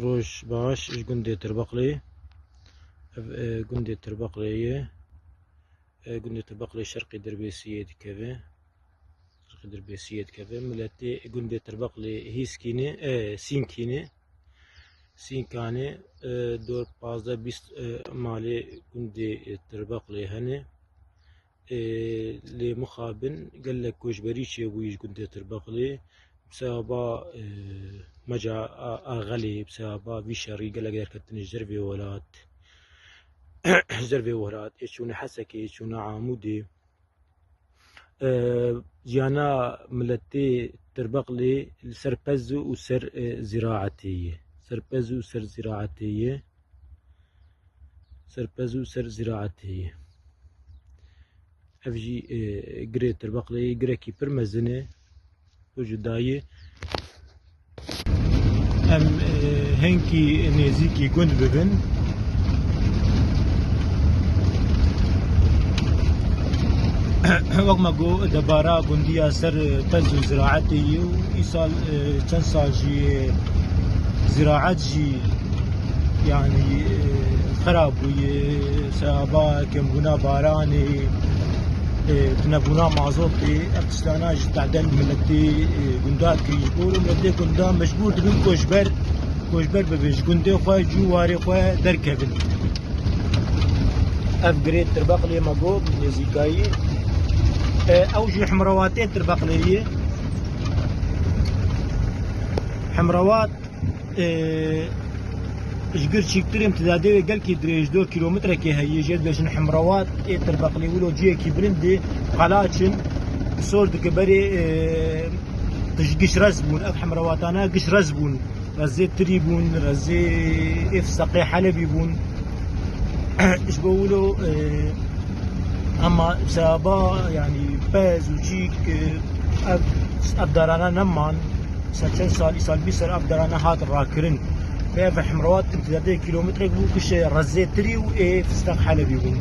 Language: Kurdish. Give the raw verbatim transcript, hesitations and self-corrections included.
Roj baş ji gundê Tirbaqlê. Ev, e, gundê Tirbaqlê ye. E, gundê Tirbaqlê şerqê Dirbêsiyê dikeve. Şerqê Dirbêsiyê dikeve. Miletê gundê Tirbaqlê hîskî ne, e, sînkî ne. Sînkanê, e, dor pazdeh bîst, e, malê gundê, e, Tirbaqlê hene. E, lê mixabin gelek koçberî çêbûyî ji gundê Tirbaqlê. Bi sebeba, e, meca a, a xelê, bi sebeba vî şerî gelek derketine ji dervê welat. Ji dervê welat, ê çûne Hesekê, ê çûne Amûdê. E, jiyana miletê Tirbaqlê li ser pez û ser, e, ziraetê ye. Ser pez û ser ziraetê ye. Ser pez û ser ziraetê ye. Ev jî, e, girê Tirbaqlê ye, girekî pir mezin e. Pir cuda ye. Em, e, hinkî nêzîkî gund bibin. Wek me got, debara gundiya ser pez û ziraetê ye û îsal, e, çend sal jî ziraet jî, yanî, e, xerab bûye, sebeba kembûna baranê, e, tunebûna mazotê, ev tiştana ji tehdê miletê, e, gunda dike. Ji bo miletê gunda mecbûr dibin koçber, koçber bibin. Ji gundê xwe, cû warê xwe derkevin. Ev girê Tirbaqlê me got, nêzîkayî. E, ew jî Hemrawatê Tirbaqlê ye. Hemrawat, e, ji gir çîktir im, tidadê wê gelkî dirêj, dor kîlometrekê heye, jê dibêjin Hemrawat ê Tirbaqlê. Wilo ciyekî bilind e, qalaç in, sor dike berê, e, tij giş rez bûn. Ev Hemrawatana giş rez bûn. Rezê tirî bûn, rezê ê fisteqê Helebî bûn. Ji bo wilo, e, ema sebeba, yanî pez û çîk, e, ev, ev darana neman. Ser çend sal, îsal bîst ser ev darana hat rakirin. Vê ev Hemrawat imtidadê kîlometrek bû, giş rezê tirî û ê fisteq Helebî bûn.